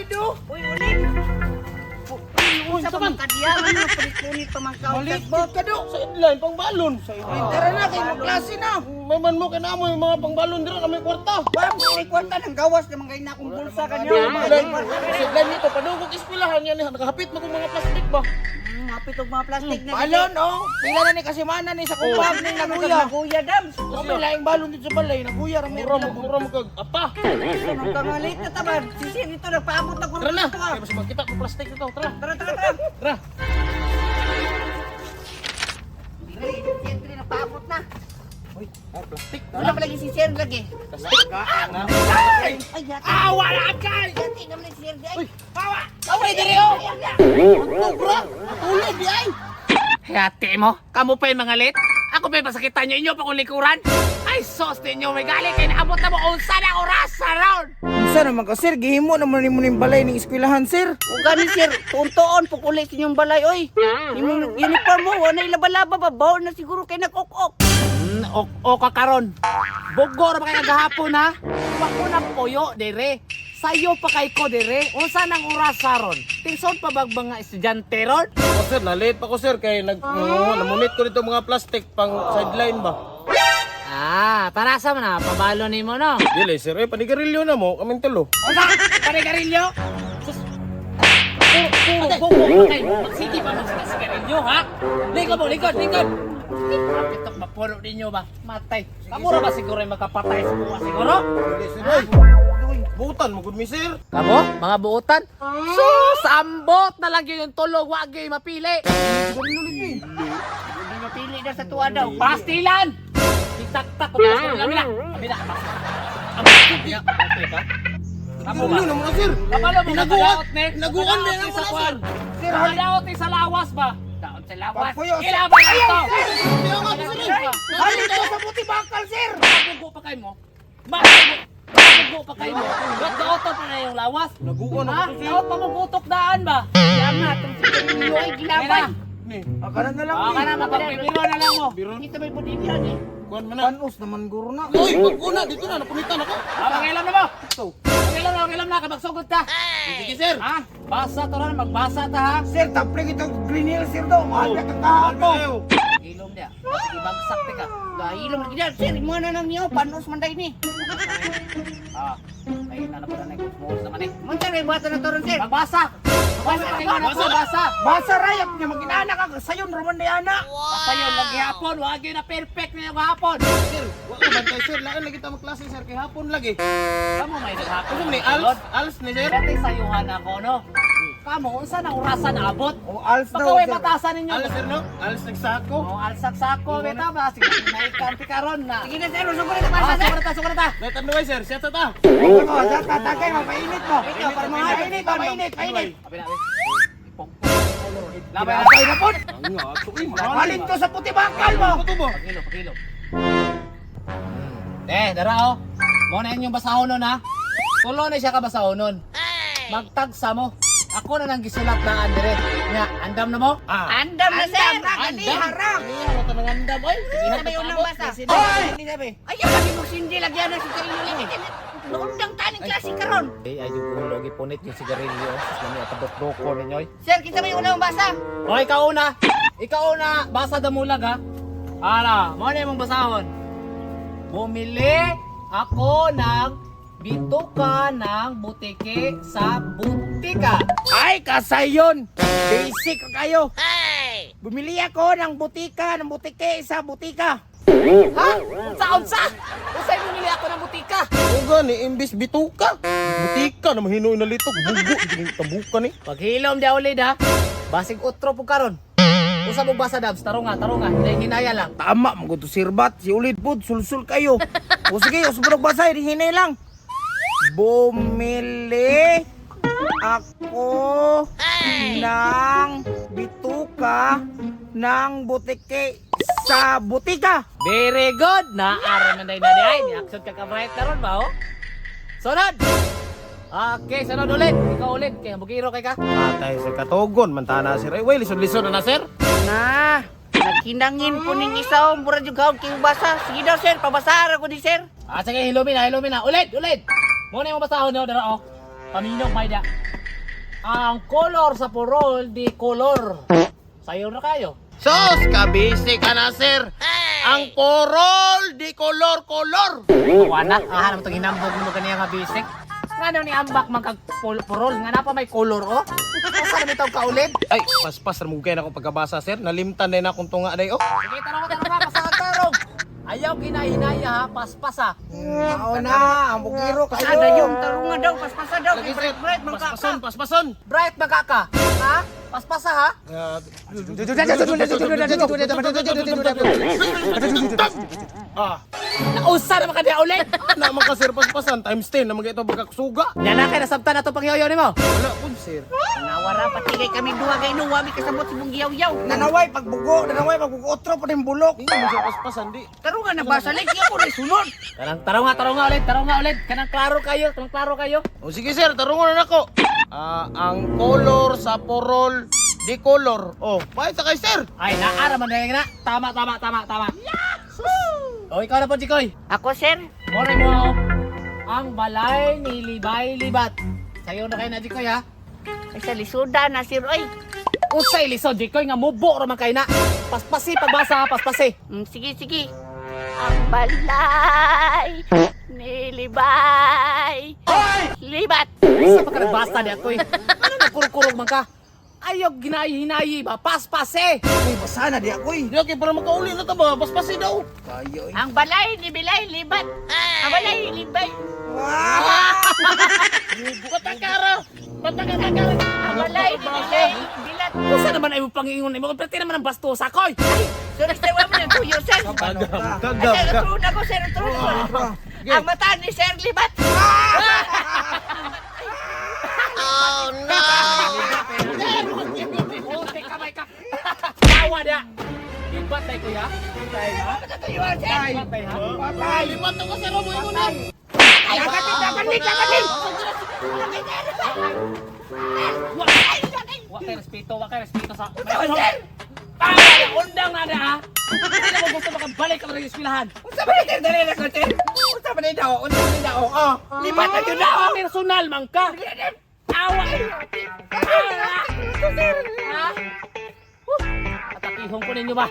do. Uy, ulit. Uy, sa pamangkadya, ano, punit-punit pamangkaw. Malit ka do. Sa inline pangbalon. Sa inline. Tara na kay magklase na. May man mo kay namo yung mga pangbalon dira na may kwarta. Ba, may kwarta ng gawas naman kayo na akong bulsa kanyo. Sa inline nito padugog eskwelahan yan nakahapit mo kung mga plastic ba. Hapit og mga plastic na. Balon oh. Pila na ni kasimana ni sa kumpag ni naguya. Naguya, dam. Kami laing balon dito sa balay, naguya ra may. Mura mo kag apa. Ano ka nga late na taman? Sisir ito, nagpaabot na ko. Tara na. Kay mas magkita ko plastic dito. Tara. Tara, tara, tara. Tara. Siyempre, nagpaabot na. Uy, ay plastic. Wala pa lagi si Sir lagi. Plastic. Ay! Ay, yati. Ah, wala kay. Yati naman si Sir di ay. Awa! Awa diri oh. Bro, tulog di ay. Hati mo, kamo pa yung mga late. Ako pa yung pasakitan nyo inyo pa kung likuran. Ay, sos ninyo, may gali kayo naabot na mo unsa na oras sa round. Unsa naman ka sir, gihimo naman nimo ning balay ning eskwelahan sir. O gani sir, tuon-tuon pukuli sa inyong balay oy. Imong uniform mo wala laba-laba ba baon na siguro kay nag-ok-ok. Ok, oka karon. Bugor ba kayo kagahapon ha? Wa ko na puyo dire. Sayo pa kay ko dire. Unsa nang oras saron? Tingson pa bag mga estudyante ron? O sir, na-late pa ko sir kay nag namunit ko dito mga plastic pang sideline ba. Ah, para sa man na, pabalo nimo no. Dili sir, eh panigarilyo na mo kaming tulo. Unsa? Panigarilyo? Sus. Puro, puro, bugo pa kayo. Magsige pa magsigarilyo, ha? Likod mo, likod, likod. Kapit tok mapuno ninyo ba? Matay. Kamura ba siguro yung magkapatay sa buwa siguro? Dili sir, oy. Butan mo gud mi sir. Kamo, mga buotan. Sus, ambot na lang yun yung tulog, wag yun mapili. Hindi mapili na sa tuwa daw. Pastilan! Itaktak ko labi na. Labi na. Ambot ka. Kamo ba? Ano na mo sir? Kabalo mo Pinaguan. nakadaot ni. Pinaguan Nakadaot ni ni na sa mo kwan. sir. Sir, hali. Nakadaot ni sa lawas ba? Daot sa lawas. Pagpuyo, sir. Ilaban ito. Kaya nga sir. eh. Hali to sa puti bakal sir. Mabugo pa kayo mo. Mabugo. Mabugo pa kayo mo. Daot pa na yung lawas. Naguan Ha? ako sir. Daot pa mo gutok daan ba? Kaya nga tong si Sir ay gilabay. Ni, Akala na lang Ah, ni. kana mapagpipiro na lang mo. biron. Kita may bodilya ni. Kuan man na. Panos naman guro na. Uy, pagkuna dito na napunitan ako. Ah, mangilam na mo. Mangilam na, mangilam na kay magsugod ta. Sige sir. Ha? Basa to ron, magbasa ta ha. Sir, tapre kita Green Hill sir do. Mahal ka kahapon. Ilom dia. Sige bagsak ti ka. Gahilom lagi dan sir, imo na nang niyo panos man day ni. Ah, may na pala na kusmos naman eh. Munta ray buhatan na toron sir. Magbasa. Magbasa kayo na po, basa. Basa rayap niya maginana ka sayon raman ni ana. Basta yun, lagi hapon. Wag yun na perfect na yung hapon. Sir, wa ka bantay sir, lain lagi ta magklase sir kay hapon lagi. Kamu may naghapon. Ano ni als? Als ni sir? Dati sayuhan ako, no? Kamu, unsa na orasan abot? O als Baka daw way sir. batasan ninyo. Als sir no? Als nagsako. Oh, alsak sako, beta ba? Sige, naikanti karon na. Sige na sir, usog na Ah, basa sir. sugod ta, sugod ta. Datan duway sir, siya ta. Oh, sa tatagay mapainit mo. Ikaw, para mga Mainit, mainit, mainit. Abi na, abi. Ipong. Labay na. Labay na po. Nga, ato eh, mahal. Halin to sa puti bakal mo. Ano to ba? Pagilo, pagilo. Eh, dara oh. Mo na inyong basahon nun ha. Tulo na siya ka basahon nun. Magtagsa mo. Ako na nang gisulat na andere. Nya, andam na mo? Ah. Andam na sir. Andam. Harang. Iya, wala nang andam ay. Sabi unang basa. Oy! Sabi. Ayaw lagi mo sindi lagi ana si Karino lagi. Naundang taning klase karon. Eh, ay yung ulo gipunit yung sigarilyo. Sus lami at dok-doko ninyo. Oy. Sir, kinsa may unang basa? O, ikaw una. Ikaw una, basa damulag ha. Ara, mo na imong basahon. Bumili ako ng bituka ng butike sa butika. Ay, kasayon. Basic kayo. Bumili ako ng butika, ng butike sa butika. Ha? Unsa unsa? Unsay bumili ako ng butika? O gani imbis bituka. Butika na mahinoy na litok, bugo gini tabuka ni. Paghilom di ulid ha. Basig utro po karon. Usa mo basa dabs, tarunga, tarunga. Hinay hinaya lang. Tama, maguto sirbat. Si ulid po, sulsul kayo. O sige, usubog basa, hinay lang. Bumili ako ng bituka ng butike sa butika. Very good. Naara man day na di ay. Ni action ka kabright karon ba oh? Sunod. Okay, sunod ulit. Ikaw ulit kay bugiro kay ka. Patay sir katugon man ta na sir. Ay, way lisod-lisod na na sir. Na, naghinangin po ning isa o mura jud kaon kay basa. Sige daw sir, pabasara ko ni sir. Ah, sige, hilumin na, hilumin na. Ulit, ulit. Muna yung basahon no, dara oh. Paminog may da. Ang color sa purol di color. Sayo na kayo. Sos, kabisi ka na, sir. Ang porol di kolor-kolor. Wala, ah, naman itong hinambog mo kaniya nga basic. Nga ano ni ambak man kag purol, nga na pa may color oh. Asa na bitaw kaulid? Ay, paspas ra mo kay na akong pagkabasa, sir. Nalimtan na akong tunga day oh. Sige, tarong ka, tarong ka, pasang tarong. Ayaw ginahinaya ha, paspas ha. Mao na, ang bugiro Pasada kayo. yung tarunga daw, paspasa daw. Lagi, Kay sir. bright bright man ka. Paspason, paspason. Bright magkaka. Ha? Paspas ha? Ah, Nausa na makadiya ulit. naman ka sir paspasan times 10 naman kay ito pagkaksuga. Yan na kay nasabtan na to pangyoyo nimo. Wala kun sir. Nawara pati kay kami duha kay nuwa mi kasabot sa mong giyaw-yaw. Nanaway pagbugo, nanaway pagbugo otro pa din bulok. Hindi mo siya paspasan di. Tarunga na basa lagi ako rin sunod. Kanang tarong nga, tarong nga ulit, tarong nga ulit. Kanang klaro kayo, kanang klaro kayo. O sige sir, tarungon na nako. Ah, ang color sa porol di color. Oh, bakit sa kay sir? Ay, naara man na. Tama, tama, tama, tama. O, ikaw na po, Jikoy. Ako sir, More mo, ang balay ni Libay Libat. Sayo na kayo na, Jikoy, ha? ay sa lisuda na sir oy. Usay lisod, Jikoy, nga mubo raman kayo na. Paspasi, pagbasa, ha? Paspasi. Sige sige. Ang balay nilibay. Libat. Sa pa ka nagbasa di ako, eh. Ano nagkurog-kurog man ka? Ayaw, ginayi-hinayi ba? Paspasi! Uy, basa na di ako eh. Di okay para makauli na ta ba? Paspasi daw. Kayo eh. Ang balay ni Bilay libat. Ang balay libay. Patakara. Patakara. Ang balay ni Bilay bilat. Usa naman ay mo pangingon mo. Pwede naman ang bastusa, koy! Sorry sir, wa mo nang tuyo sir. Kagam, Ay, kagam. sir, turun ako sir, turun ako. Ang mata ni Sir Libat. Oh, teka, may ka. Tawa na! Libat tayo, kuya. Tayo, ha? Tuyuan sir. Libat tayo, ha? Patay. Lipat ako sir, mo ingon na. Dagatin, dagatin, dagatin. Wa kay respeto, wa kay respeto sa. Ay, undang na na ha. Hindi na mo gusto makabalik ka sa eskwelahan. Unsa ba ni sir? Dali na ko sir. Unsa ba ni daw? Unsa ba ni daw? Oh, lipat na gyud daw. Personal man ka. Awa. Ah! Ha? Huh. Atakihon ko ninyo ba?